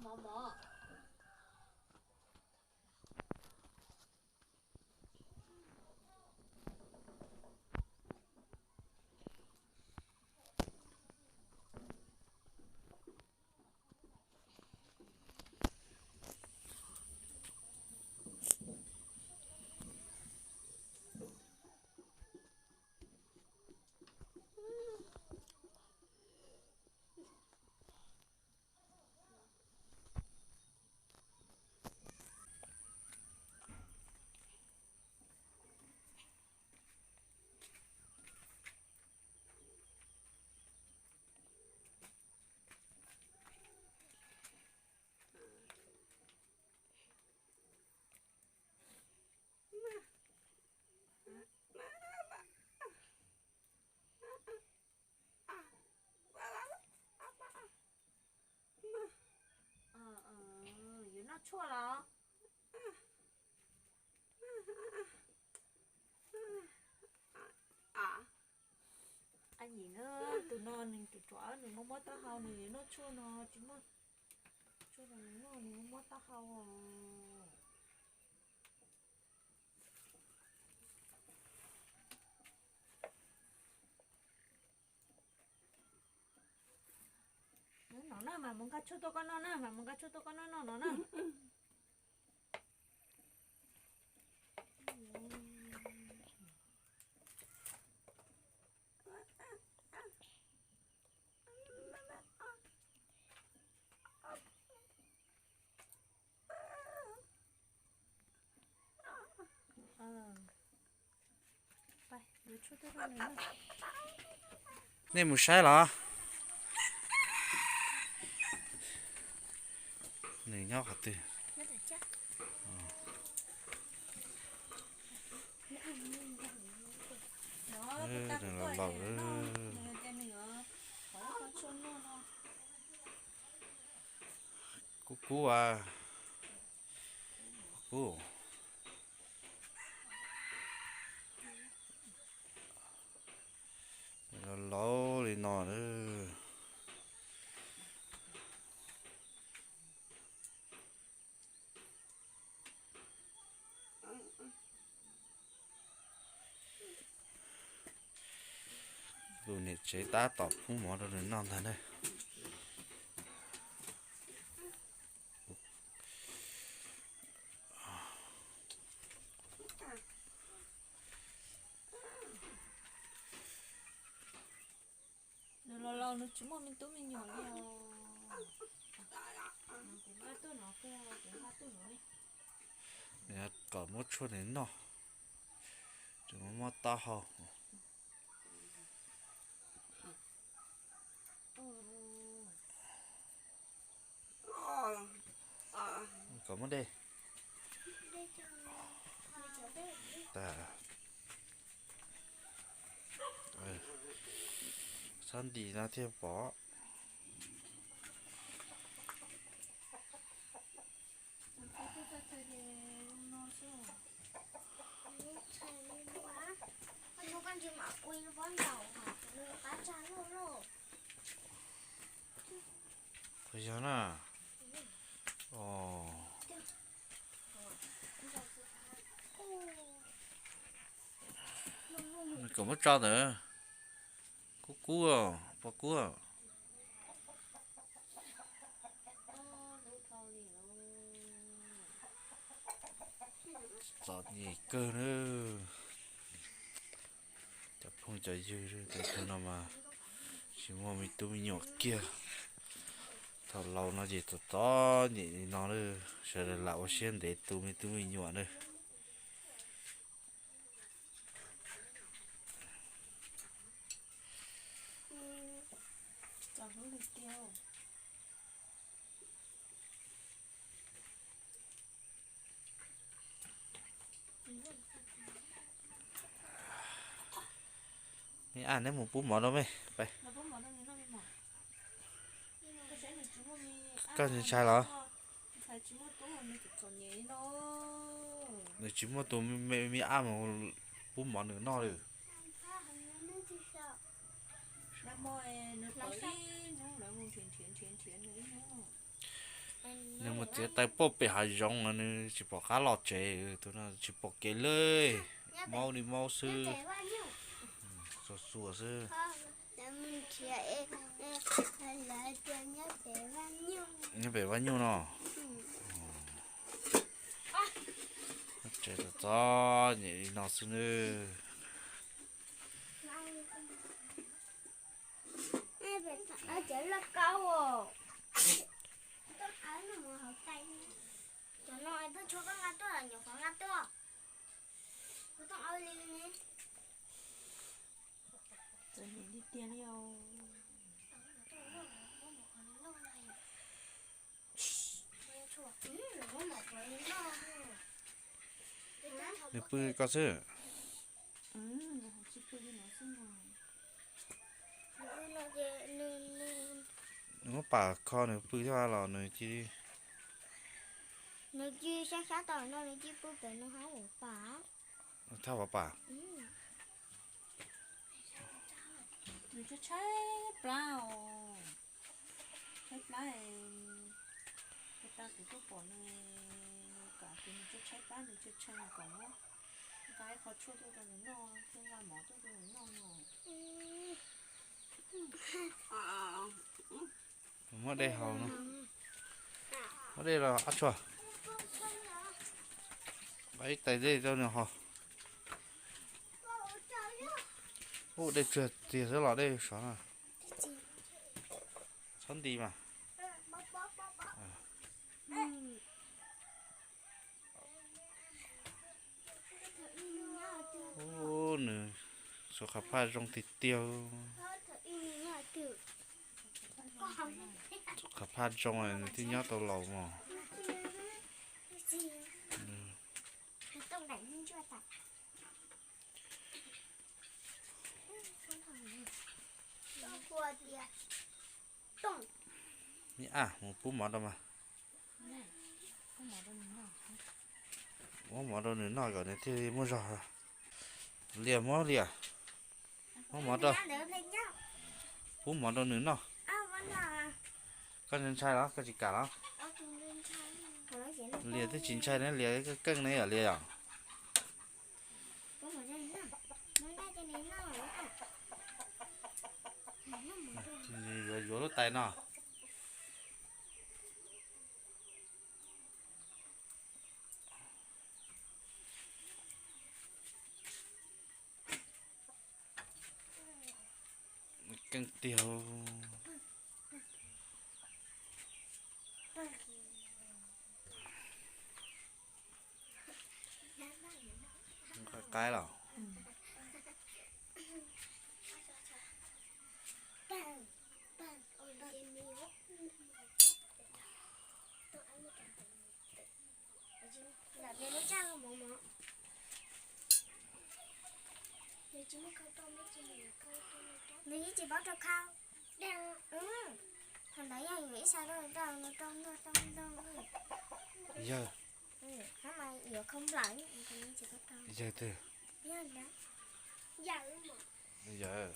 Mov mov. Yuav noj tshuaj los? Tus no nws ruam ruam, nws muab muab taub hau, nws yuav noj tshuaj no tsis muaj tshuaj rau nws noj, nws muab muab taub hau os. Nov na, mas mus nqa tshuaj tuaj koj noj na, mas mus nqa tshuaj tuaj koj noj noj no na. Nej mus saib los? Nws nyob qhov twg? Laus laus. Kub kub a. Kub. Laus laus li no. Tus niam tsev tab tom pub mov rau nws noj ntag ne. Nws laus laus nws tsis muaj me tub me nyuam li os. Kuv nqa tuaj no, kuv nqa tuaj no. Kom muab tshuaj nws noj, tsis muab taub hau. Kom muab de. Txhob ntim no thiaj pom. Qhov yog na. Nws kom muab tso ntawd. Kub kub, pos kub. Txom nyem kawg na. Cov phooj cov ywg, tus no mas tsis muaj me tub me nyuam kiag. Thaum laus no ces txom txom nyem li no na, sawv daws lam ua siab ntev tu me tub me nyuam na. Me ab, neb mus pub mov rau me pais. Koj ntshai los? Nws tsis muaj tus me me ab mus pub mov nws noj li. Nws tau ib hnub lawv mus nrhiav nrhiav nrhiav nrhiav nws ib hnub. Nws mus txiav taws pem hav zoov los nws tsis pom qab los tsev, tus no tsis pom kev li. Maub li maub xwb, xuas xuas xwb. Nyob pem Vaj Nyuj no. Tsev txom txom nyem li no xwb nawb. Txom nyem tiag tiag li os. Nws pw koj xwb. Nws muab pam kho nws pw thiab los nws cia li. Nws cia li sab sab tau no nws cia li pw pem nws hauv pam. Thaj hauv pam. Nws tshaib tshaib plab os. Tshaib plab, ua tau kuv tuaj pom nws, nws kom kuv nws tshaib tshaib plab, nws tshaib tshaib nws kom muab nqa ib qho tshuaj tuaj rau nws noj, thiab nqa mov tuaj rau nws noj no. Muab dej haus no. Muab dej los Ab Tsuag. Nqa ib tais dej rau nws haus. Ub, dej tsuag tiag xwb los dej sov na. Txhob nti mas. Ub, nws xuas qhov phaj zoo tiag tiag. Xuas qhov phaj zoo nws thiaj nyob tau laus mog. Ab, mus pub mov rau mas. Muab mov rau nws noj kom nws thiaj li muaj zog. Lias, muab Lias, muab mov rau, pub mov rau nws noj. Koj ntshai los koj tsis kam los? Lias twb tsis ntshai ne, Lias keej ne yom, Lias yom. Yuav, yuav lub tais no. Keej tiag. Qaib qaib los. Nws yeej tsis paub rau khau. Thaum ntawd yog yuav ib sab rau rau no rau ntog rau ntog. Yawg. Hab mas yuav khau nplawm, tsis paub rau. Yawg twg? Yawg.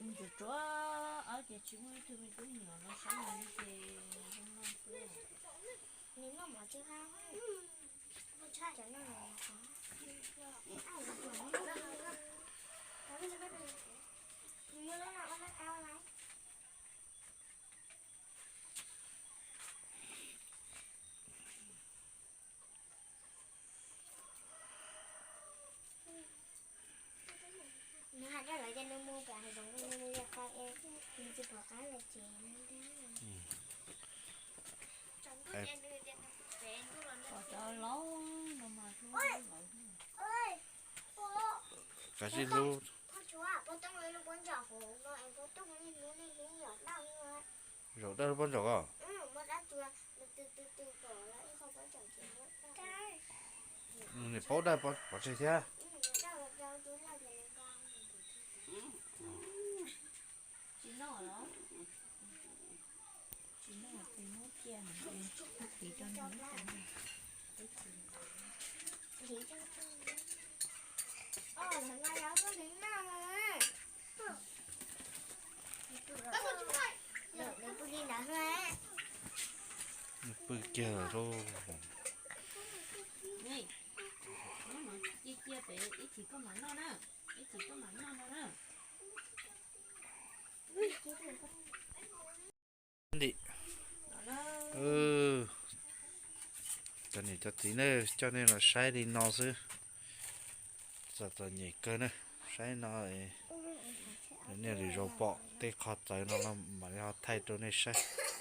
Ntsuag tsuav ob ces tsis muaj ib tug me tub me nyuam los saib nws li ces zoo no xwb. Nws noj mov tsis qab. Cov no, nws muaj lub no ua lub au lawm. Nws hais rau lawv tias nws mus pem hav zoov, nws mus yos qhov es nws tsis pom qab los ces nws ntag. Pom cov laus no mas hlub lawv. Kav tsij hlub. Zaum dawj lub pob ntsaum os. Nws paub dawj pov tseg thiab. Tsis noj los? Tsis noj ces muab cia, muab tiv rau nws lub qab. Tiv rau nws. Os, lawv nqa yov tuaj nws noj. kiag lauj. Ntim. Cov niam cov txiv ne, coj nej los saib li no xwb. Txom txom nyem kawg na, saib no. Nej lwm zaus pom tej qhov txawv no los mam li ho thaij rau nej saib.